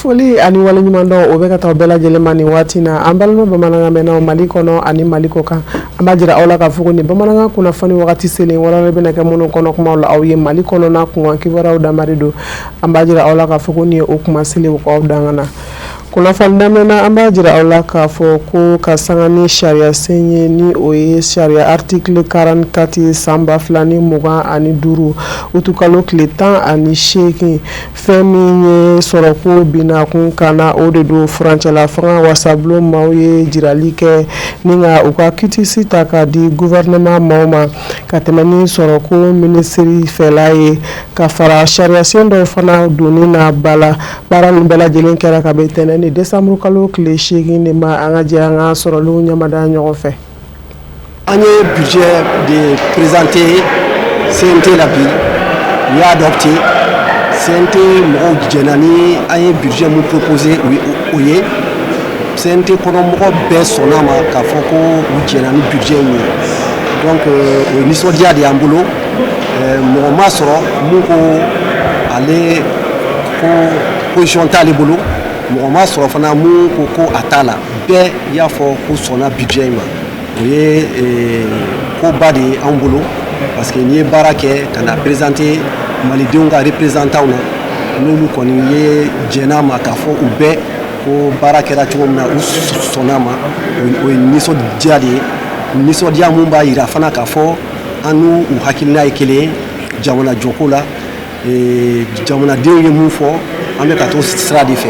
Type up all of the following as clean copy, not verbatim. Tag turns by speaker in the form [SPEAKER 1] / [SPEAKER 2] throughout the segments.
[SPEAKER 1] Foli ani waleɲumandɔn, o bɛ ka taa bɛɛ lajɛlen ma nin waati na. An balima bamanankan mɛnnaw Mali kɔnɔ ani Mali kɔ kan, an b'a jira aw la k'a fɔ ko nin bamanankan kunnafoni wagati selen walawala bɛna kɛ minnu kɔnɔ kumaw la aw ye, Mali kɔnɔna kunkan kibaruyaw damari don. An b'a jira aw la k'a fɔ ko nin ye o kuma selen aw dangana. Kunnafoni daminɛ, an b'a jira aw la k'a fɔ ko ka sanga ni sariya sen ye, ni o ye sariya article 44, san 2025, utukalo tile 18, fɛn min ye sɔrɔko binakun kan na, o de don furancɛla fanga wasabulon maaw ye jirali kɛ ni ka u ka quitus ta ka di gouvernement maaw ma, ka tɛmɛ ni sɔrɔko minisiri fɛla ye, ka fara sariyasen dɔw fana donni na ba la. Baara nin bɛɛ lajɛlen kɛra ka bɛn tɛnɛn ni décembre kalo tile 8 de ma. An ka jɛ an ka sɔrɔlenw ɲamada ɲɔgɔn fɛ.
[SPEAKER 2] An ye budget de présenté CNT la bi, u y'a adopté. CNT mɔgɔw jɛna ni an ye budget mun proposé o ye. CNT kɔnɔ mɔgɔ bɛɛ sɔnna ma k'a fɔ ko u jɛna ni budget in ye. Donc o ye nisɔndiya de y'an bolo. Mɔgɔ ma sɔrɔ mun ko ale ko position t'ale bolo, mɔgɔ ma sɔrɔ fana mun ko ko a t'a la. Bɛɛ y'a fɔ ko sɔnna budget in ma. O ye koba de ye anw bolo, parce que n'i ye baara kɛ ka na présenter malidenw ka représentants na, n'olu kɔni ye jɛn'a ma k'a fɔ u bɛɛ ko baara kɛra cogo min na, u sɔnna ma, o ye nisɔndiya de ye. Nisɔndiya mun b'a yira fana k'a fɔ an n'u u hakilina ye kelen ye jamana jɔko la. Jamanadenw ye mun fɔ, an bɛ ka t'o sira de fɛ.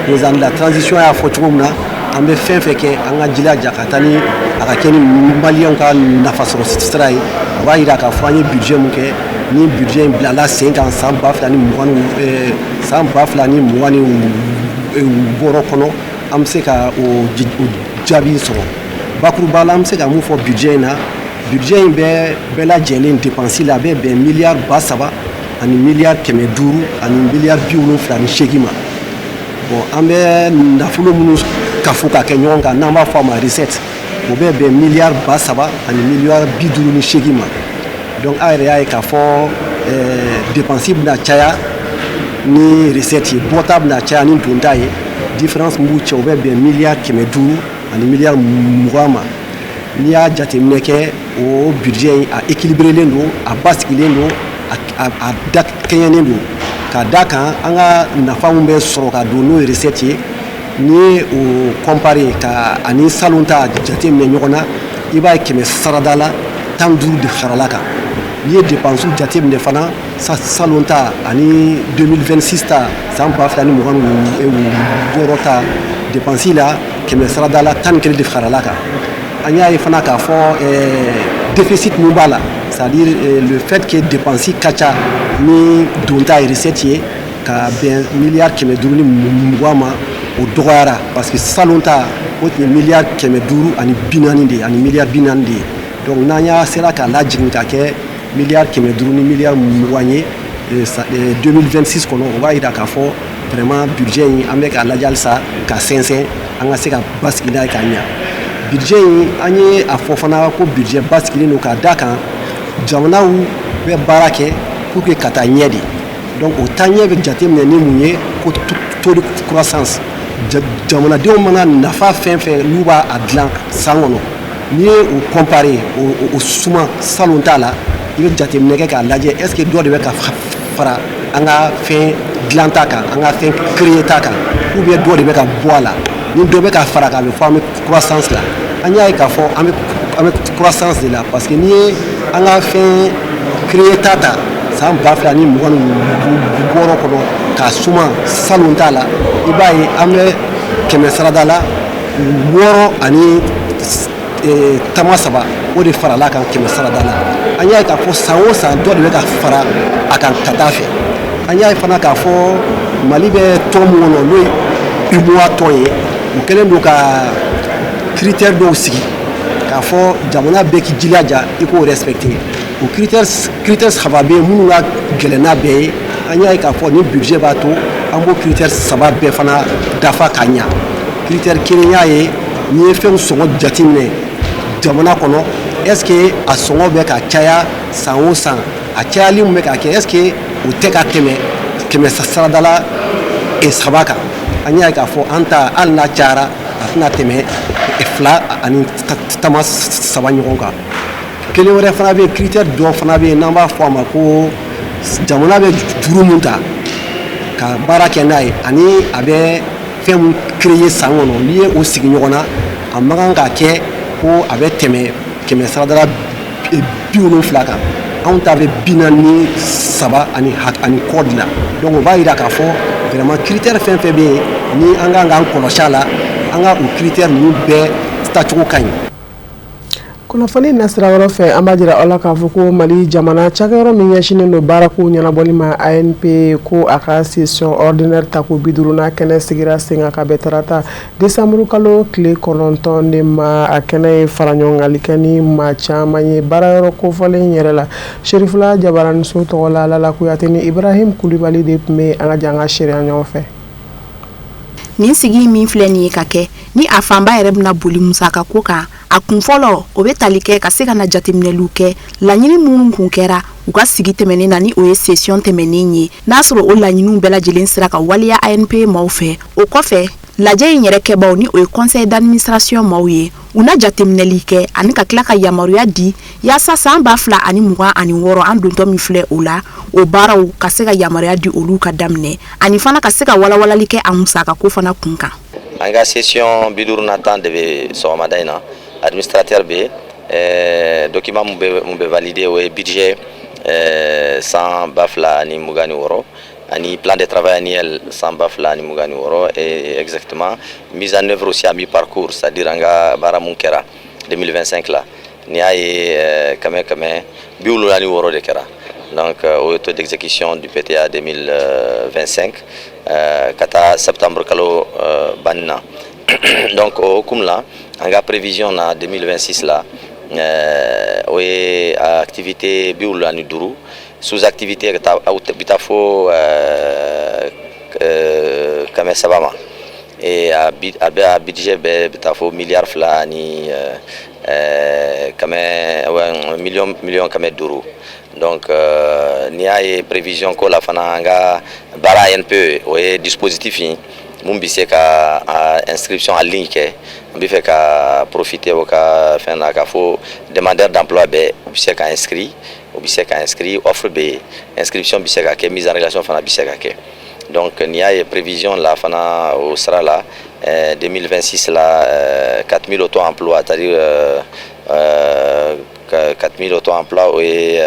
[SPEAKER 2] Président de la transition y'a fɔ cogo min na, an bɛ fɛn fɛn kɛ, an ka jilaja ka taa ni a ka kɛ ni maliyɛnw ka nafasɔrɔ sira ye. O b'a yira k'a fɔ an ye budget mun kɛ, ni budget in bilala sen kan san 2020, san 2026 kɔnɔ, an bɛ se ka o jaabi sɔrɔ. Bakuruba la, an bɛ se ka mun fɔ budget in na? Budget in bɛ bɛɛ lajɛlen dépense la, a bɛ bɛn miliyari 3500 ani miliyari 78 ma. Bon, an bɛ nafolo minnu kafo ka kɛ ɲɔgɔn kan, n'an b'a fɔ a ma recette, o bɛ bɛn miliyari 3000 ani miliyari 58 ma. Donc a yɛrɛ y'a ye k'a fɔ dépense bɛna caya ni recette ye, bɔta bɛna caya ni donta ye. Différence min b'u cɛ, o bɛ bɛn miliyari 500 ani miliyari 20 ma. N'i y'a jateminɛ kɛ, o budget in, a équilibré len don, a basigilen don, a da kɛɲɛnen don, ka da kan an ka nafa min bɛ sɔrɔ ka don, n'o ye recette ye. N'i ye o comparer ka ani salon ta jateminɛ ɲɔgɔn na, i b'a ye kɛmɛ sarada la, 15 de farala kan. N'i ye dépense jateminɛ fana, salon ta ani 2026 ta, san 2026 ta, dépense la, kɛmɛ sarada la, 11 de farala kan. An y'a ye fana k'a fɔ déficit mun b'a la, c'est à dire le fait que dépense ka ca ni donta ye, recette ye, ka bɛn miliyari 520 ma, o dɔgɔyara, parce que salon ta, o tun ye miliyari 540 de ye ani miliyari 40 de ye. Donc n'an y'a sera k'a lajigin ka kɛ miliyari 500 ni miliyari 20 ye 2026 kɔnɔ, o b'a yira k'a fɔ vraiment budget in, an bɛ k'a lajɛ halisa ka sɛnsɛn, an ka se ka basigi n'a ye k'a ɲa. Budget in, an ye a fɔ fana ko budget basigilen don, k'a da kan jamanaw bɛ baara kɛ pour que ka taa ɲɛ de. Donc o taaɲɛ bɛ jateminɛ ni mun ye? Ko taux de croissance. Jamanadenw mana nafa fɛn fɛn n'u b'a a dilan san kɔnɔ, n'i ye o comparer, o suma salon ta la, i bɛ jateminɛ kɛ k'a lajɛ, est ce que dɔ de bɛ ka fara an ka fɛn dilanta kan, an ka fɛn créer ta kan, ou bien dɔ de bɛ ka bɔ a la? Ni dɔ bɛ ka fara kan, a bɛ fɔ an bɛ croissance la. An y'a ye k'a fɔ an bɛ croissance de la, parce que n'i ye an ka fɛn créer ta ta san 2026 kɔnɔ k'a suma salon ta la, i b'a ye an bɛ kɛmɛ sarada la, 6 ani tama saba, o de farala kan kɛmɛ sarada la. An y'a ye k'a fɔ san o san, dɔ de bɛ ka fara a kan ka taa fɛ. An y'a ye fana k'a fɔ Mali bɛ tɔn mun kɔnɔ, n'o ye UMOA tɔn ye, u kɛlen don ka critère dɔw sigi k'a fɔ jamana bɛɛ k'i jilaja i k'o respecter. O critère saba bɛ yen minnu ka gɛlɛn n'a bɛɛ ye. An y'a ye k'a fɔ ni budget b'a to an b'o critère saba bɛɛ fana dafa ka ɲa. Critère kelen y'a ye, n'i ye fɛnw sɔngɔ jateminɛ jamana kɔnɔ, est ce que a sɔngɔ bɛ ka caya san o san? A cayali min bɛ ka kɛ, est ce que o tɛ ka tɛmɛ kɛmɛ sarada la 3 kan. An y'a ye k'a fɔ an ta, hali n'a cayara, a tɛna tɛmɛ 2.3 ɲɔgɔn kan. Kelen wɛrɛ fana bɛ yen, critère dɔ fana bɛ yen n'an b'a fɔ a ma ko jamana bɛ juru mun ta ka baara kɛ n'a ye, ani a bɛ fɛn mun créer san kɔnɔ, n'i ye o sigi ɲɔgɔn na, a man kan ka kɛ ko a bɛ tɛmɛ 70% kan. Anw ta bɛ 43 ani kɔ de la. Donc o b'a jira k'a fɔ vraiment critère fɛn fɛn bɛ yen ni an kan k'an kɔlɔsi a la, an ka o critère ninnu bɛɛ tacogo ka ɲi.
[SPEAKER 1] Kunnafoni nasira wɛrɛ fɛ, an b'a jira aw la k'a fɔ ko Mali jamana cakɛyɔrɔ min ɲɛsinnen don baarako ɲɛnabɔli ma, ANPE, ko a ka session ordinaire tako 50nan kɛnɛ sigira sen kan ka bɛn tarata décembre kalo tile 9 de ma. A kɛnɛ ye fara ɲɔgɔngali kɛ ni maa caman ye baarayɔrɔ kofɔlen yɛrɛ la. Serifula Jabaraniso tɔgɔ la, Lala Kuyate ni Ibrahim Kulibali de tun bɛ. An ka jan an ka seereya ɲɔgɔn fɛ.
[SPEAKER 3] Nin sigi min filɛ nin ye ka kɛ ni a fanba yɛrɛ bɛna boli musaka ko kan, a kun fɔlɔ, o bɛ tali kɛ ka se ka na jateminɛliw kɛ laɲini minnu kun kɛra u ka sigi tɛmɛnen na, ni o ye session tɛmɛnen ye, n'a sɔrɔ o laɲiniw bɛɛ lajɛlen sera ka waleya ANPE maaw fɛ. O kɔfɛ, lajɛ in yɛrɛ kɛbaw, ni o ye conseil d'administration maaw ye, u na jateminɛli kɛ ani ka tila ka yamaruya di yaasa san 2026, an dontɔ min filɛ o la, o baaraw ka se ka yamaruya di olu ka daminɛ, ani fana ka se ka walawalali kɛ a musaka ko fana kun kan.
[SPEAKER 4] An ka session 50nan tan de bɛ sɔgɔmada in na. Administrateur bɛ document mun bɛ valider, o ye budget san 2026 ani plan de travail annuel san 2026, et exactement mise en œuvre aussi à mi-parcours, c'est-à-dire an ka baara mun kɛra 2025 la. N'i y'a ye, 176 de kɛra. Donc o ye taux d'exécution du PTA 2025 ka taa septembre kalo banni na. Donc o hukumu la, an ka prévision na 2026 la, o ye activité 75 sous activité ka taa bɛ taa fo 300 ma, et a bɛ a budget bɛɛ bɛ taa fo miliyari fila ani kɛmɛ miliyɔn miliyɔn 500. Donc n'i y'a ye, prévision ko la fana, an ka baara ANPE, o ye dispositif ye mun bɛ se ka inscription en ligne kɛ. N bɛ fɛ ka profiter o ka fɛn na k'a fɔ demandeur d'emploi bɛɛ, u bɛ se ka inscrit, u bɛ se ka inscrit, offre bɛ yen, inscription bɛ se ka kɛ, mise en relation fana bɛ se ka kɛ. Donc n'i y'a ye, prévision la fana, o sira la, 2026 la, 4000 auto-emplois, c'est-à-dire 4000 auto-emplois, o ye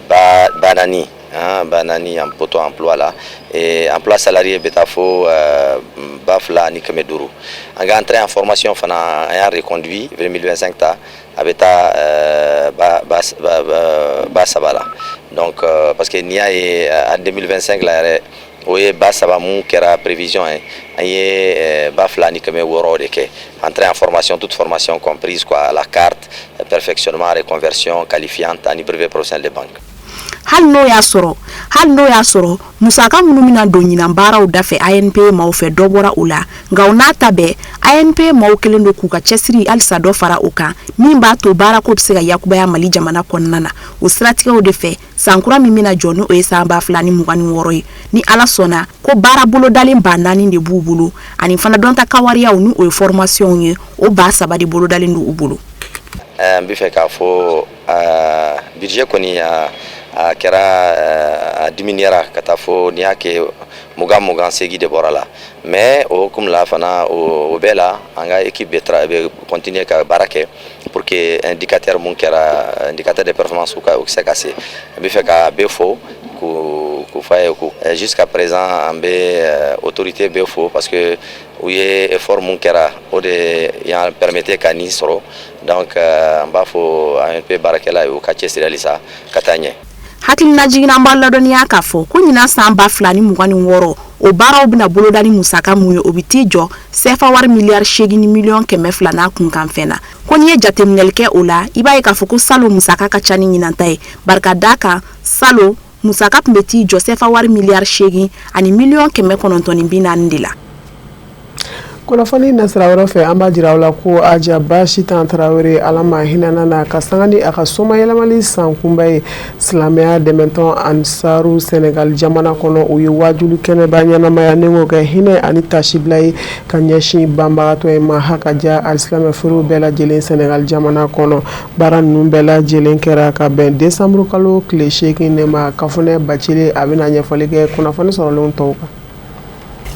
[SPEAKER 4] ba 4, hein, ba 4 auto-emploi la, et emploi salarié bɛ taa fo 2500. An ka entrée en formation fana, an y'a reconduit 2025 ta, a bɛ taa ba 3000 la. Donc parce que n'i y'a ye, en 2025 la yɛrɛ, o ye ba 3000 mun kɛra prévision ye, an ye 2600 de kɛ entrée en formation, toute formation comprise quoi, à la carte, perfectionnement, reconversion qualifiante ani brevet professionnel de banque.
[SPEAKER 3] Hali n'o y'a sɔrɔ musaka minnu bɛna don ɲinan baaraw dafɛ ANPE maaw fɛ, dɔ bɔra o la, nka o n'a ta bɛɛ, ANPE maaw kɛlen don k'u ka cɛsiri halisa dɔ fara o kan min b'a to baarako bɛ se ka yakubaya Mali jamana kɔnɔna na. O siratigɛw de fɛ, sankura min bɛna jɔ, ni o ye san 2026 ye, ni Ala sɔnna, ko baara bolodalen 4000 de b'u bolo, ani fana dɔnta kawariyaw, ni o ye formation ye, o 3000 de bolodalen don u bolo.
[SPEAKER 4] N bɛ fɛ k'a fɔ budget kɔni a kɛra, a diminuera ka taa fo n'i y'a kɛ 20, 28 de bɔra la. Mais o hukumu la fana, o bɛɛ la, an ka équipe bɛ continuer ka baara kɛ pour que indicateur mun kɛra, indicateur de performance, u ka o se ka se. N bɛ fɛ ka bɛɛ fo k'u f'a ye ko jusqu'à présent, an bɛ autorité bɛɛ fo parce que u ye effort mun kɛra, o de y'an permettre ka nin sɔrɔ. Donc an b'a fɔ ANPE baarakɛla ye, u ka cɛsiri halisa ka taa ɲɛ.
[SPEAKER 3] Hakilina jiginna, an b'a ladɔnniya k'a fɔ ko ɲinan san 2026, o baaraw bɛna boloda ni musaka mun ye, o bɛ t'i jɔ sɛfa wari miliyari 8 ni miliyɔn 200 n'a kunkanfɛn na. Ko n'i ye jateminɛli kɛ o la, i b'a ye k'a fɔ ko salon musaka ka ca ni ɲinan ta ye, barika da kan salon musaka tun bɛ t'i jɔ sɛfa wari miliyari 8 ani miliyɔn 940 de la.
[SPEAKER 1] Kunnafoni nasira wɛrɛ fɛ, an b'a jira aw la ko Aja Basitan Tarawele, Ala ma hinɛna na, ka sanga ni a ka somayɛlɛmali san kunba ye, silamɛya dɛmɛtɔn Ansaru Senegal jamana kɔnɔ, u ye wajulu kɛnɛba ɲɛnamaya ni k'o kɛ hinɛ ani tasibila ye ka ɲɛsin banbagatɔ in ma. Ha ka ja alisilamɛ furuw bɛɛ lajɛlen Senegal jamana kɔnɔ, baara ninnu bɛɛ lajɛlen kɛra ka bɛn desanburu kalo tile 8 de ma. Kafunɛ Bacili, a bɛna ɲɛfɔli kɛ kunnafoni sɔrɔlenw tɔw kan.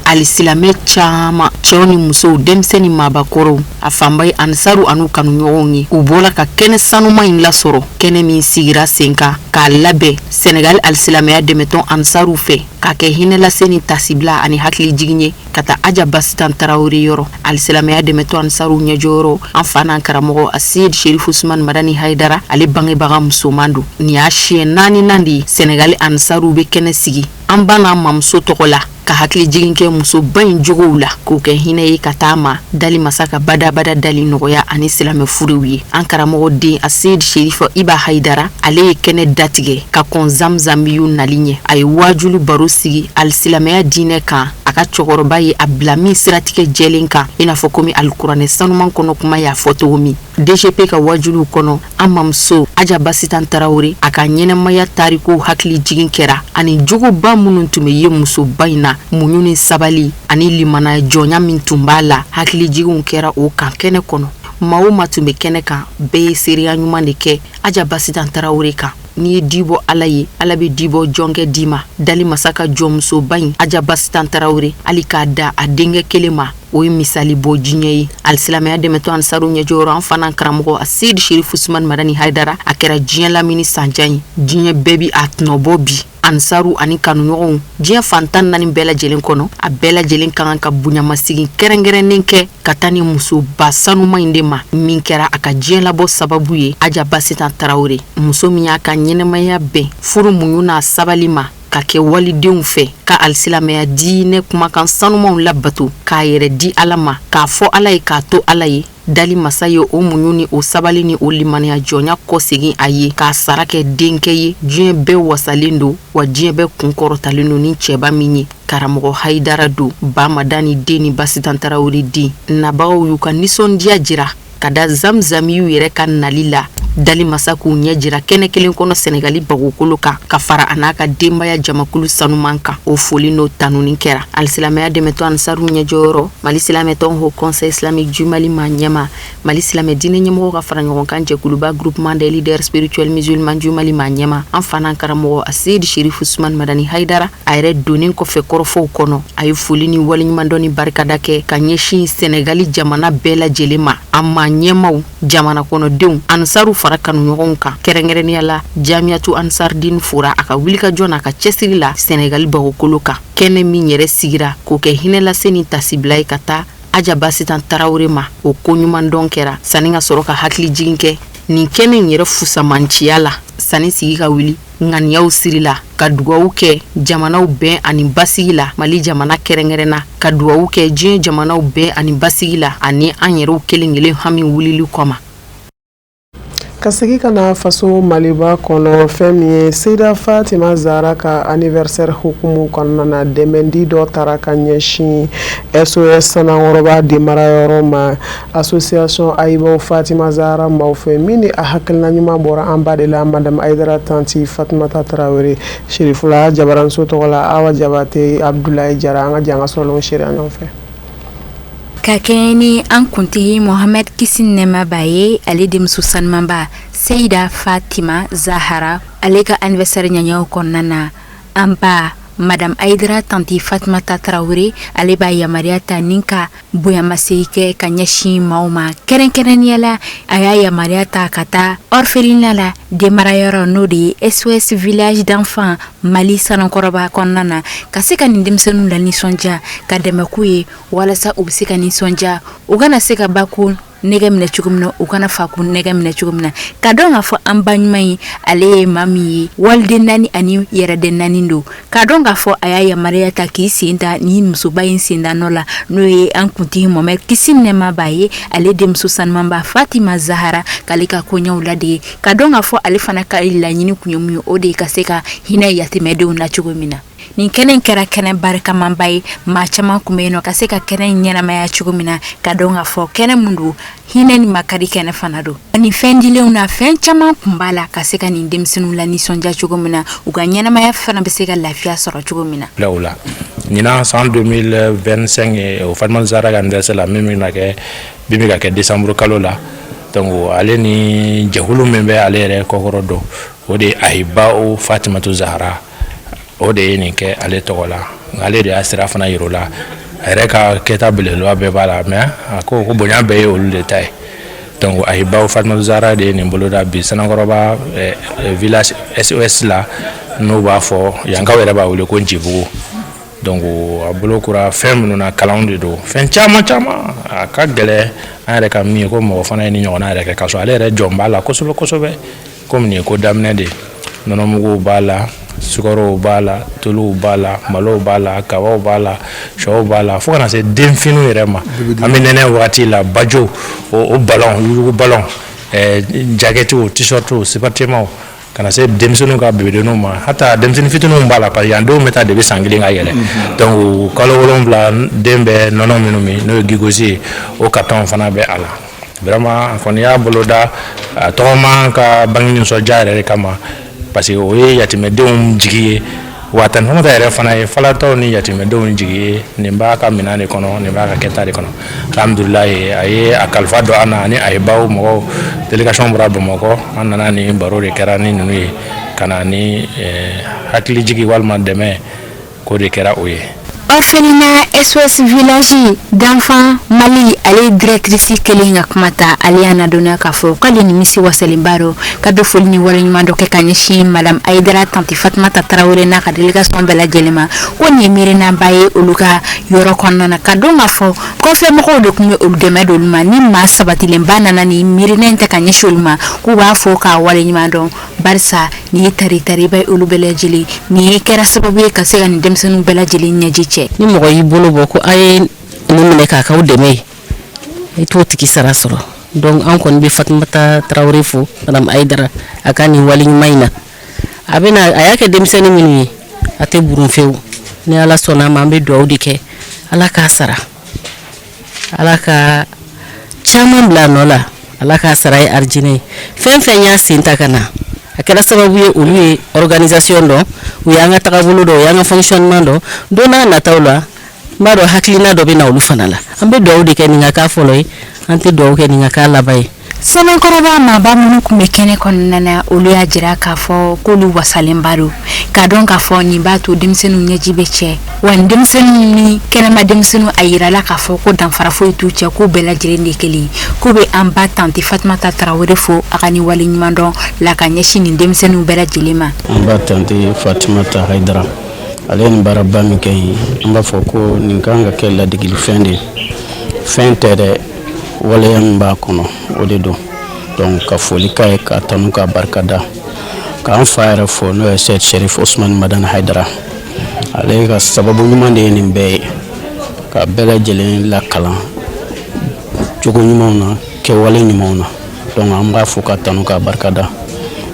[SPEAKER 5] Alisilamɛ caman, cɛw ni musow, denmisɛn ni maabakɔrɔw, a fanba ye Ansaru an'u kanuɲɔgɔnw ye, u bɔra ka kɛnɛ sanuma in lasɔrɔ, kɛnɛ min sigira sen kan k'a labɛn Senegal alisilamɛya dɛmɛtɔn Ansaru fɛ, k'a kɛ hinɛlase ni tasibila ani hakilijigin ye ka taa Aja Basitan Tarawele yɔrɔ. Alisilamɛya dɛmɛtɔn Ansaru ɲɛjɔyɔrɔ, an fa n'an karamɔgɔ Aseyid Sherifu Usman Madani Hayidara, ale bangebaga musoman don. Nin y'a siɲɛ naaninan de ye Senegal Ansaru bɛ kɛnɛ sigi an ba n'an mamuso tɔgɔ la, ka hakili jigin kɛ musoba in jogow la, k'o kɛ hinɛ ye ka taa ma dali masa ka badabada dali nɔgɔya ani silamɛ furew ye. An karamɔgɔ den Aseyid Sherifu Iba Hayidara, ale ye kɛnɛ datigɛ ka kɔn Zamzamiyu nali ɲɛ. A ye waajulu baro sigi alisilamɛya diinɛ kan, a ka cɛkɔrɔba ye a bila min siratigɛ jɛlen kan, i n'a fɔ komi alikuranɛ sanuman kɔnɔ kuma y'a fɔ cogo min. DGP ka wajuliw kɔnɔ, an mamuso Aja Basitan Tarawele, a ka ɲɛnamaya tarikuw hakili jigin kɛra, ani jogoba minnu tun bɛ ye musoba in na, muɲu ni sabali ani limana jɔnya min tun b'a la, hakili jiginw kɛra o kan kɛnɛ kɔnɔ. Maa o maa tun bɛ kɛnɛ kan, bɛɛ ye seereya ɲuman de kɛ Aja Basitan Tarawele kan. N'i ye di bɔ Ala ye, Ala bɛ di bɔ jɔnkɛ d'i ma. Dali masa ka jɔnmusoba in Aja Basitan Tarawele, hali k'a da a denkɛ kelen ma, o ye misali bɔ diɲɛ ye. Alisilamɛya dɛmɛtɔn Ansaru ɲɛjɔyɔrɔ, an fana karamɔgɔ Aseyid Sherifu Usman Madani Hayidara, a kɛra diɲɛ lamini sanjan ye, diɲɛ bɛɛ bi a tɔnɔbɔ bi. Ansaru ani kanuɲɔgɔnw diɲɛ fan 14 bɛɛ lajɛlen kɔnɔ, a bɛɛ lajɛlen ka kan ka bonyamasegin kɛrɛnkɛrɛnnen kɛ ka taa ni musoba sanuma in de ma, min kɛra a ka diɲɛ labɔ sababu ye, Aja Basitan Tarawele, muso min y'a ka ɲɛnamaya bɛn furu muɲu n'a sabali ma, ka kɛ walidenw fɛ, ka alisilamɛya diinɛ kumakan sanumanw labato, k'a yɛrɛ di Ala ma, k'a fɔ Ala ye, k'a to Ala ye. Dali masa ye o muɲu ni o sabali ni o limaniya jɔnya kɔsegin a ye, k'a sara kɛ denkɛ ye. Diɲɛ bɛɛ wasalen don, wa diɲɛ bɛɛ kun kɔrɔtalen don ni cɛba min ye, karamɔgɔ Hayidara don, ba Madani den ni Basitan Tarawele den. Nabagaw y'u ka nisɔndiya jira ka da Zamzamiyu yɛrɛ ka nali la, dali masa k'u ɲɛ jira kɛnɛ kelen kɔnɔ Sɛnɛgali bagokolo kan, ka fara a n'a ka denbaya jamakulu sanuman kan. O foli n'o tanuni kɛra. Alisilamɛya dɛmɛtɔn Ansaru ɲɛjɔyɔrɔ, Mali silamɛtɔn Haut Conseil islamique du Mali ma ɲɛma, Mali silamɛ diinɛ ɲɛmɔgɔ ka fara ɲɔgɔn kan jɛkuluba Groupement des leaders spirituels musulmans du Mali ma ɲɛma, an fana karamɔgɔ Aseyid Sherifu Usman Madani Hayidara, a yɛrɛ donnen kɔfɛ kɔrɔfɔw kɔnɔ, a ye foli ni waleɲumandɔn ni barikada kɛ ka ɲɛsin Sɛnɛgali jamana bɛɛ lajɛlen ma, a ma ɲɛmaw, jamana kɔnɔdenw, Ansaru fara kanuɲɔgɔnw kan, kɛrɛnkɛrɛnnenya la Jamiyatu Ansardin fora a ka wulikajɔ n'a ka cɛsiri la Sɛnɛgali bagokolo kan. Kɛnɛ min yɛrɛ sigira k'o kɛ hinɛlase ni tasibila ye ka taa Aja Basitan Tarawele ma, o ko ɲuman dɔn kɛra sanni ka sɔrɔ ka hakili jigin kɛ nin kɛnɛ in yɛrɛ fusamanciya la. Sanni sigi ka wuli, ŋaniyaw sirila ka dugawu kɛ jamanaw bɛn ani basigi la, Mali jamana kɛrɛnkɛrɛnna, ka dugawu kɛ diɲɛ jamanaw bɛn ani basigi la, ani an yɛrɛw kelen kelen hami wulili kama.
[SPEAKER 1] Ka segin ka na faso Maliba kɔnɔ, fɛn min ye Seyida Fatima Zara ka anniversaire hukumu kɔnɔna na, dɛmɛdi dɔ taara ka ɲɛsin SOS Sanankɔrɔba denmarayɔrɔ ma, association Ayibaw Fatima Zara maaw fɛ, min ni a hakilina ɲuman bɔra an ba de la, madame Ayidara Tanti Fatumata Tarawele. Sirifula jabaranso tɔgɔ la, Awa Jabate, Abudulayi Jara, an ka jɛ an ka sɔrɔlenw seereya ɲɔgɔn fɛ.
[SPEAKER 6] Ka kɛɲɛ ni an kuntigi Mohamɛd, kisi ni nɛɛma b'a ye, ale denmuso sanumanba Seyida Fatima Zahara, ale ka anniversaire ɲaɲaw kɔnɔna na, an ba madame Ayidara Tanti Fatumata Tarawele, ale b'a yamaruya ta ni ka bonyamasegin kɛ ka ɲɛsin maaw ma. Kɛrɛnkɛrɛnnenya la, a y'a yamaruya ta ka taa orphelinat la, denmarayɔrɔ, n'o de ye SOS village d'enfants Mali Sanankɔrɔba kɔnɔna na, ka se ka nin denmisɛnninw la nisɔndiya, ka dɛmɛ k'u ye walasa u bɛ se ka nisɔndiya, u kana se ka ba ko nɛgɛ minɛ cogo min na, u kana fa ko nɛgɛ minɛ cogo min na. Ka dɔn k'a fɔ an ba ɲuman ye, ale ye maa min ye, waliden naani ani yɛrɛden naani don. Ka dɔn k'a fɔ a y'a yamaruya ta k'i sen da ni musoba in senda nɔ la, n'o ye an kuntigi Mohamɛd, kisi ni nɛɛma b'a ye, ale denmuso sanumanba Fatima Zahara, k'ale ka koɲɛw ladege. Ka dɔn k'a fɔ ale fana ka laɲini kun ye mun ye, o de ye ka se ka hinɛ yatimɛdenw na cogo min na. Nin kɛnɛ in kɛra kɛnɛ barikamanba ye. Maa caman tun bɛ yen nɔ ka se ka kɛnɛ in ɲɛnamaya cogo min na, ka dɔn k'a fɔ kɛnɛ min don, hinɛ ni makari kɛnɛ fana don. Nin fɛn dilenw na, fɛn caman tun b'a la ka se ka nin denmisɛnninw la nisɔndiya cogo min na, u ka ɲɛnamaya fana bɛ se ka lafiya sɔrɔ cogo min na.
[SPEAKER 7] La o la ɲinan san 2025, o Fatima Zahra ka anniversaire la, min bɛna kɛ, min bɛ ka kɛ décembre kalo la. Donc ale ni jɛkulu min bɛ ale yɛrɛ kɔkɔrɔ dɔn, o de ye Ahibaw Fatimatu Zahara, o de ye nin kɛ ale tɔgɔ la. Nka ale de y'a sira fana yir'o la. A yɛrɛ ka kɛta belebeleba bɛɛ b'a la, mais a ko ko bonya bɛɛ ye olu de ta ye. Donc Ahibaw Fatimatu Zahara de ye nin boloda bi Sanankɔrɔba village SOS la, n'o b'a fɔ yankaw yɛrɛ b'a wele ko Njibugu. Donc a bolo kura fɛn minnu na, kalanw de don, fɛn caman caman. A ka gɛlɛn an yɛrɛ ka min ye ko mɔgɔ fana ye ni ɲɔgɔnna yɛrɛ kɛ, k'a sɔrɔ ale yɛrɛ jɔn b'a la kosɛbɛ kosɛbɛ. Komi nin ye ko daminɛ de ye, nɔnɔmuguw b'a la, sukɔrɔw b'a la, tuluw b'a la, malow b'a la, kabaw b'a la, sɔw b'a la, fo kana se denfiniw yɛrɛ ma. An bɛ nɛnɛ wagati la, bajo o ballon, yugu ballon, jakɛtiw, t-shirtiw, supportemaw, ka na se denmisɛnninw ka bébédenninw ma, hata denmisɛnnin fitininw b'a la, parce que yan denw bɛ taa depuis san 1 ka yɛlɛ. Donc kalo 7 den bɛ nɔnɔ minnu min, n'o ye gigosi ye, o carton fana bɛ a la. Vraiment, a kɔni y'a boloda a tɔgɔma ka bange nisɔndiya yɛrɛ de kama, parce que o ye yatimɛdenw jigi ye. Wa Tanti Famata yɛrɛ fana ye falatɔw ni yatimɛdenw jigi ye. Nin b'a ka minɛn de kɔnɔ, nin b'a ka kɛta de kɔnɔ. Alhamdulilayi, a ye a kalifa don an na ani a ye baw mɔgɔw délégation bɔra Bamakɔ. An nana ni baro de kɛra ni ninnu ye, ka na ni hakilijigi walima dɛmɛ ko de kɛra o ye.
[SPEAKER 6] Orphelinat SOS Village d'enfants Mali, ale directrice kelen ka kuma ta, ale y'a ladɔnniya k'a fɔ k'ale nimisi wasalenba don, ka bɛ foli ni waleɲuman dɔ kɛ ka ɲɛsin madame Ayidara Tanti Fatumata Tarawele n'a ka délégation bɛɛ lajɛlen ma, ko nin ye miirinaba ye olu ka yɔrɔ kɔnɔna na, ka dɔn k'a fɔ kɔfɛ mɔgɔw de tun bɛ olu dɛmɛ don olu ma. Ni maa sabatilenba nana ni miirina in ta ka ɲɛsin olu ma, k'u b'a fɔ k'a waleɲuman dɔn, barisa nin ye tari tariba ye olu bɛɛ lajɛlen. Nin ye kɛra sababu ye ka se ka nin denmisɛnninw bɛɛ lajɛlen ɲɛji cɛ.
[SPEAKER 5] Ni mɔgɔ y'i bolo bɔ ko a ye nin minɛ k'a k'aw dɛmɛ ye, i t'o tigi sara sɔrɔ. Donc an kɔni bɛ Fatumata Tarawele fo, madame Ayidara, a ka nin wale ɲuman in na. A bɛna a y'a kɛ denmisɛnnin minnu ye, a tɛ burun fewu. Ni Ala sɔnna a ma, an bɛ dugawu de kɛ, Ala k'a sara, Ala ka caman bila a nɔ la, Ala k'a sara ye arijinɛ ye. Fɛn fɛn y'a sen ta ka na, a kɛra sababu ye olu ye organisation dɔn, u y'an ka tagabolo dɔn, u y'an ka fonctionnement dɔn. Don n'a nataw la, n b'a dɔn hakilina dɔ bɛ na olu fana la. An bɛ dugawu de kɛ nin ka k'a fɔlɔ ye, an tɛ dugawu kɛ nin ka k'a laban ye.
[SPEAKER 6] Sanankɔrɔba maaba minnu tun bɛ kɛnɛ kɔnɔna na, olu y'a jira k'a fɔ k'olu wasalenba don, k'a dɔn k'a fɔ nin b'a to denmisɛnninw ɲɛji bɛ cɛ. Wa nin denmisɛnninw ni kɛnɛma denmisɛnninw, a yirala k'a fɔ ko danfara foyi t'u cɛ, k'u bɛɛ lajɛlen de kelen. K'u bɛ an ba Tanti Fatumata Tarawele fo a ka nin wale ɲuman dɔn la ka ɲɛsin nin denmisɛnninw bɛɛ lajɛlen ma.
[SPEAKER 8] An ba Tanti Fatumata Hayidara, ale ye nin baaraba min kɛ yen, an b'a fɔ ko nin kan ka kɛ ladigilifɛn de ye. Fɛn tɛ dɛ, waleya min b'a kɔnɔ, o de don. Donc ka foli k'a ye, k'a tanu, k'a barika da, k'an fa yɛrɛ fo, n'o ye Seyid Sherif Osman Madani Hayidara. Ale ka sababu ɲuman de ye nin bɛɛ ye, ka bɛɛ lajɛlen lakalan cogo ɲumanw na, kɛwale ɲumanw na. Donc an b'a fo ka tanu, k'a barika da.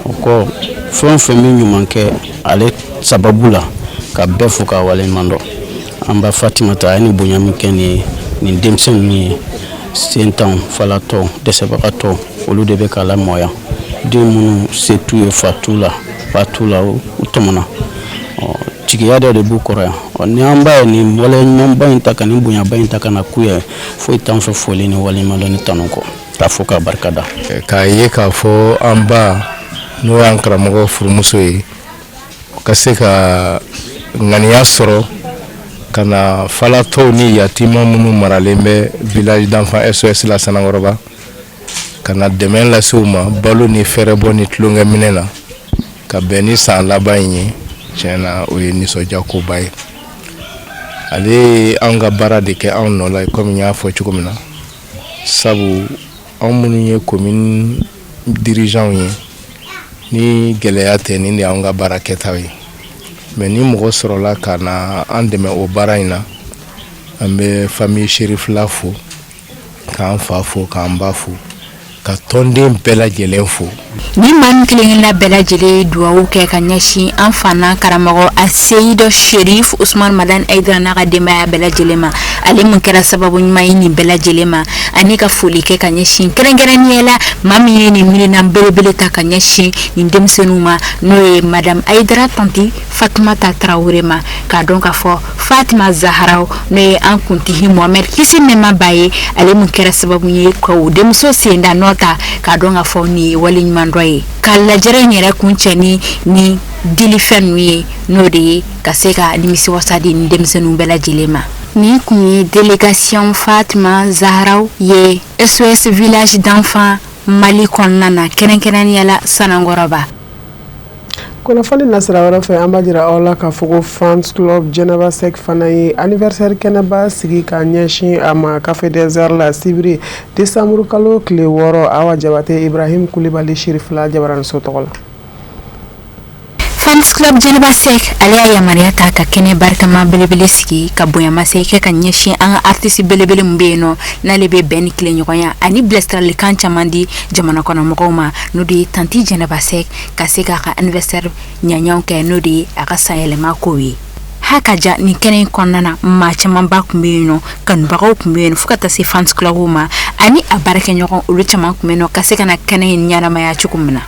[SPEAKER 8] O kɔ, fɛn o fɛn bɛ ɲuman kɛ ale sababu la, ka bɛɛ fo k'a waleɲuman dɔn. An ba Fatimata, a ye nin bonya min kɛ nin ye, nin denmisɛn ninnu ye, sentanw, falatɔw, dɛsɛbagatɔw, olu de bɛ k'a lamɔya. Den minnu se t'u ye, fa t'u la, ba t'u la, u tɔmɔna, jigiya dɔ de b'u kɔrɔ yan. Ni an ba ye nin wale ɲumanba in ta, ka nin bonyaba in ta ka na k'u ye, foyi t'an fɛ foli ni waleɲumandɔn ni tanu kɔ, k'a fɔ k'a barika da.
[SPEAKER 9] K'a ye k'a fɔ an ba, n'o y'an karamɔgɔ furumuso ye, ka se ka ŋaniya sɔrɔ ka na falatɔw ni yatima minnu maralen bɛ village d'enfants SOS la Sanankɔrɔba, ka na dɛmɛ lase u ma balo ni fɛɛrɛbɔ ni tulonkɛminɛ na, ka bɛn ni san laban in ye. Tiɲɛ na, o ye nisɔndiya koba ye. Ale ye anw ka baara de kɛ anw nɔ la, komi n y'a fɔ cogo min na, sabu anw minnu ye commune dirigeants ye, ni gɛlɛya tɛ, nin de y'anw ka baara kɛtaw ye. Mais ni mɔgɔ sɔrɔla ka na an dɛmɛ o baara in na, an bɛ famille Cherifla fo, k'an fa fo, k'an ba fo. Ka tɔnden bɛɛ lajɛlen fo.
[SPEAKER 6] Ni maa min kelenkelenna bɛɛ lajɛlen ye dugawu kɛ ka ɲɛsin an fa n'an karamɔgɔ Aseyid Sherif Usman Madani Hayidara n'a ka denbaya bɛɛ lajɛlen ma, ale mun kɛra sababu ɲuman ye nin bɛɛ lajɛlen ma, ani ka foli kɛ ka ɲɛsin kɛrɛnkɛrɛnnenya la maa min ye nin miirina belebele ta ka ɲɛsin nin denmisɛnninw ma, n'o ye Madame Hayidara Tanti Fatumata Tarawele ma, k'a dɔn k'a fɔ Fatima Zaharaw, n'o ye an kuntigi Mohamed kisi nɛɛma b'a ye, ale mun kɛra sababu ye ka o denmuso senda nɔ ta, k'a dɔn k'a fɔ nin ye waleɲuman dɔ ye ka lajɛrɛ in yɛrɛ kuncɛ ni ni dilifɛn ninnu ye, n'o de ye ka se ka nimisiwasa di nin denmisɛnninw bɛɛ lajɛlen ma. Nin kun ye délégation Fatima Zaharaw ye SOS village d'enfants Mali kɔnɔna na, kɛrɛnkɛrɛnnenya la Sanankɔrɔba.
[SPEAKER 1] Kunnafoni nasira wɛrɛ fɛ, an b'a jira aw la k'a fɔ ko fans club Jɛnɛba Sɛk fana ye anniversaire kɛnɛba sigi ka ɲɛsin a ma Café des Arts la sibiri décembre kalo tile 6, Awa Jabate Ibrahim Kulibali Sirifila Jabaraniso tɔgɔ la.
[SPEAKER 6] Fans club Jɛnɛba Sɛk, ale y'a yamaruya ta ka kɛnɛ barikama belebele sigi ka bonyamasegin kɛ ka ɲɛsin an ka artiste belebele min bɛ yen nɔ, n'ale bɛ bɛn ni tilenɲɔgɔnya ani bilasiralikan caman di jamana kɔnɔmɔgɔw ma, n'o de ye Tanti Jɛnɛba Sɛk, ka se k'a ka anniversaire ɲaɲaw kɛ, n'o de ye a ka sanyɛlɛma kow ye. Ha ka ja nin kɛnɛ in kɔnɔna na, maa camanba tun bɛ yen nɔ, kanubagaw tun bɛ yen fo ka taa se fans club ma ani a baarakɛɲɔgɔn, olu caman tun bɛ yen nɔ ka se ka na kɛnɛ in ɲɛnamaya cogo min na.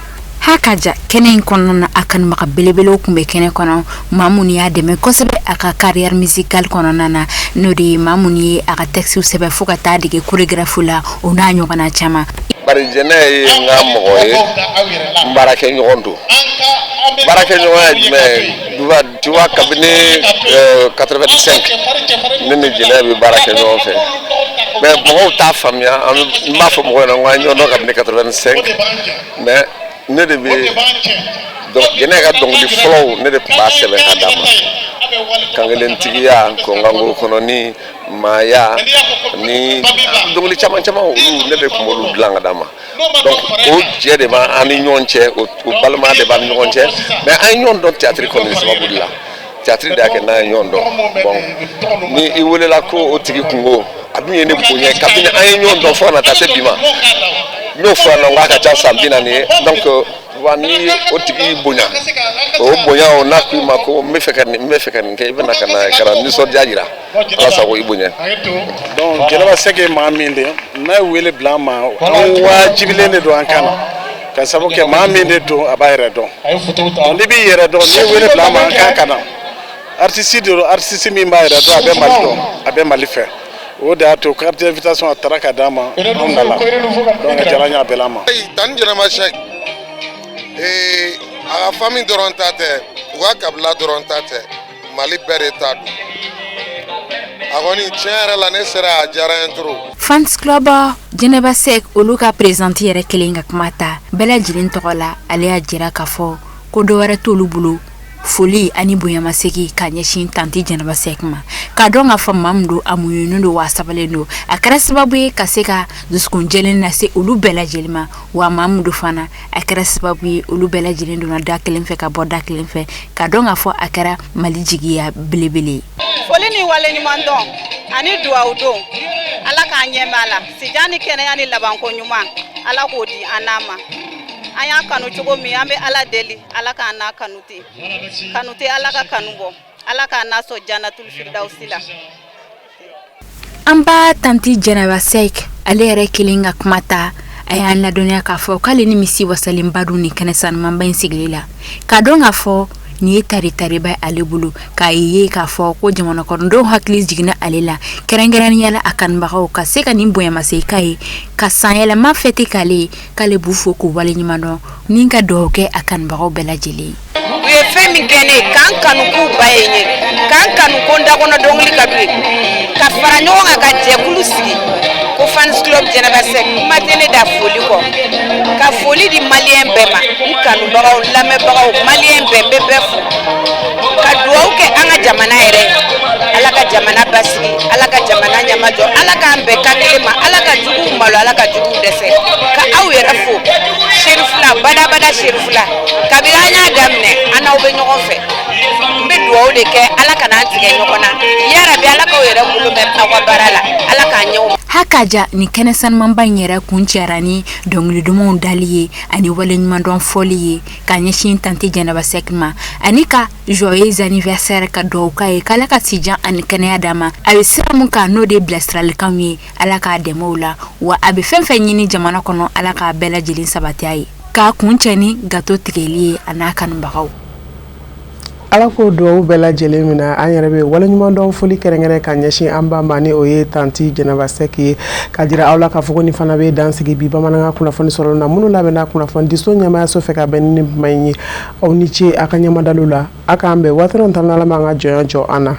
[SPEAKER 6] Ha ka ja kɛnɛ in kɔnɔna na, a kanubaga belebelew tun bɛ kɛnɛ kɔnɔ, maa minnu y'a dɛmɛ kosɛbɛ a ka carrière musicale kɔnɔna na, n'o de ye maa minnu ye a ka textes sɛbɛn fo ka taa dege chorégraphie la, o n'a ɲɔgɔnna caman.
[SPEAKER 10] Bari Jɛnɛ ye n ka mɔgɔ ye, n baarakɛɲɔgɔn don. Baarakɛɲɔgɔn ye jumɛn ye? Tu vois, kabini 85, ne ni Jɛnɛ bɛ baara kɛ ɲɔgɔn fɛ, mais mɔgɔw t'a faamuya. N b'a fɔ mɔgɔw ɲɛna ko an ye ɲɔgɔn dɔn kabini 85, mais ne de bɛ Jɛnɛ ka dɔnkili fɔlɔw, ne de tun b'a sɛbɛn ka d'a ma: kankelentigiya, kɔnkanko kɔnɔni, maaya ni dɔnkili caman caman, olu ne de tun b'olu dilan ka d'a ma. Donc o jɛ de b'an ni ɲɔgɔn cɛ, o balimaya de b'an ni ɲɔgɔn cɛ. Mais an ye ɲɔgɔn dɔn théâtre kɔni sababu de la. Théâtre de y'a kɛ n'an ye ɲɔgɔn dɔn. Bon, ni i welela ko o tigi kungo, a dun ye ne bonya kabini an ye ɲɔgɔn dɔn fo ka na taa se bi ma. N y'o fɔ yan nɔ, k'a ka ca san 40 ye. Donc wa ni o tigi bonya, o bonya o n'a ko i ma ko n bɛ fɛ ka nin, n bɛ fɛ ka nin kɛ, i bɛna ka na ka na nisɔndiya jira, Ala sago i bonya.
[SPEAKER 11] Donc Jɛnɛba Sɛki ye maa min de ye, n'a ye wele bila an ma, an wajibilen de don an kan na, ka sababu kɛ maa min de don, a b'a yɛrɛ dɔn. Donc n'i b'i yɛrɛ dɔn, n'i ye wele bila an ma, an kan ka na. Artiste de don, artiste min b'a yɛrɛ dɔn, a bɛ Mali dɔn, a bɛ Mali fɛ. O de y'a to carte d'invitation a taara ka d'an ma, anw nana. Donc a diyara an ye, a bɛɛ ma.
[SPEAKER 10] Tani Jɛnɛba Sɛki, a ka famille dɔrɔn ta tɛ, u ka kabila dɔrɔn ta tɛ, Mali bɛɛ de ta don. A kɔni, tiɲɛ yɛrɛ la, ne sera, a diyara n ye trop.
[SPEAKER 6] Fans club Jɛnɛba Sɛk, olu ka présidente yɛrɛ kelen ka kuma ta bɛɛ lajɛlen tɔgɔ la, ale y'a jira k'a fɔ ko dɔ wɛrɛ t'olu bolo, foli ani bonyamasegin ka ɲɛsin Tanti Jɛnɛba Sɛk ma, k'a dɔn k'a fɔ maa min don, a muɲunen don wa a sabalen don. A kɛra sababu ye ka se ka dusukun jɛlen lase olu bɛɛ lajɛlen ma, wa maa min don fana, a kɛra sababu ye olu bɛɛ lajɛlen donna da kelen fɛ ka bɔ da kelen fɛ, k'a dɔn k'a fɔ a kɛra Mali jigiya belebele ye.
[SPEAKER 12] Foli ni waleɲuman dɔn ani duwawu don, Ala k'an ɲɛ b'a la, sijan ni kɛnɛya ni labanko ɲuman, Ala k'o di an n'a ma. An y'a kanu cogo min, an bɛ Ala deli, Ala k'an n'a kanu ten, kanu tɛ Ala ka kanu bɔ, Ala k'an n'a sɔn janatul firdausi la.
[SPEAKER 6] An ba Tanti Jɛnɛba Sɛk, ale yɛrɛ kelen ka kuma ta, a y'an ladɔnniya k'a fɔ k'ale ni misi wasalenba dun nin kɛnɛ sanumanba in sigili la, k'a dɔn k'a fɔ nin ye tari tariba ale bolo, k'a ye k'a fɔ ko jamana kɔnɔdenw hakili jiginna ale la, kɛrɛnkɛrɛnnenya la a kanubagaw, ka se ka nin bonyamasegin k'a ye ka sanyɛlɛma fêter k'ale ye, k'ale b'u fo k'u waleɲuman dɔn ni ka dugawu kɛ a kanubagaw bɛɛ lajɛlen.
[SPEAKER 13] U ye fɛn min kɛ ne ye, k'an kanu k'u ba ye n ye, k'an kanu ko n dakɔnɔ dɔnkili ka d'u ye, ka fara ɲɔgɔn kan ka jɛkulu sigi ko fans club Jɛnɛba Sɛk, kuma tɛ ne da foli kɔ, ka foli di maliyɛn bɛɛ ma, n kanubagaw, n lamɛnbagaw, maliyɛn bɛɛ, n bɛ bɛɛ fo, ka dugawu kɛ an ka jamana yɛrɛ ye. Ala ka jamana basigi, Ala ka jamana ɲɛmajɔ, Ala k'an bɛn kan kelen ma, Ala ka juguw malo, Ala ka juguw dɛsɛ. Ka aw yɛrɛ fo, Serifula badabada, Serifula, kabini an y'a daminɛ, an n'aw bɛ ɲɔgɔn fɛ. N bɛ dugawu de kɛ, Ala kana an tigɛ ɲɔgɔn na yarabi. Ala k'aw yɛrɛ bolo mɛn aw ka baara la, Ala k'an ɲɛw.
[SPEAKER 6] Hakaja nin kɛnɛ sanumanba in yɛrɛ kuncɛra ni dɔnkili dumanw dali ye ani waleɲumandɔn fɔli ye ka ɲɛsin tanti Jɛnɛba Sɛki ma ani ka joyeux anniversaire ka dugawu k'a ye k'Ala ka sijan ani kɛnɛya d'a ma. A bɛ sira min kan n'o de ye bilasiralikanw ye, Ala k'a dɛmɛ o la, wa a bɛ fɛn fɛn ɲini jamana kɔnɔ, Ala k'a bɛɛ lajɛlen sabati a ye. K'a kuncɛ ni gato tigɛli ye a n'a kanubagaw.
[SPEAKER 1] Ala k'o dugawu bɛɛ lajɛlen minɛ. An yɛrɛ bɛ waleɲumandɔn foli kɛrɛnkɛrɛn ka ɲɛsin an ba ma, ni o ye tanti Jɛnɛba Sɛki ye. Ka jira aw la k'a fɔ ko nin fana bɛ dan sigi bi bamanankan kunnafoni sɔrɔ na minnu labɛnna kunnafonidiso ɲɛmaayaso fɛ ka bɛn ni nin kuma in ye. Aw ni ce a ka ɲɛmadaliw la. A k'an bɛn waati ta n'Ala m'an ka jɔnya jɔ an na.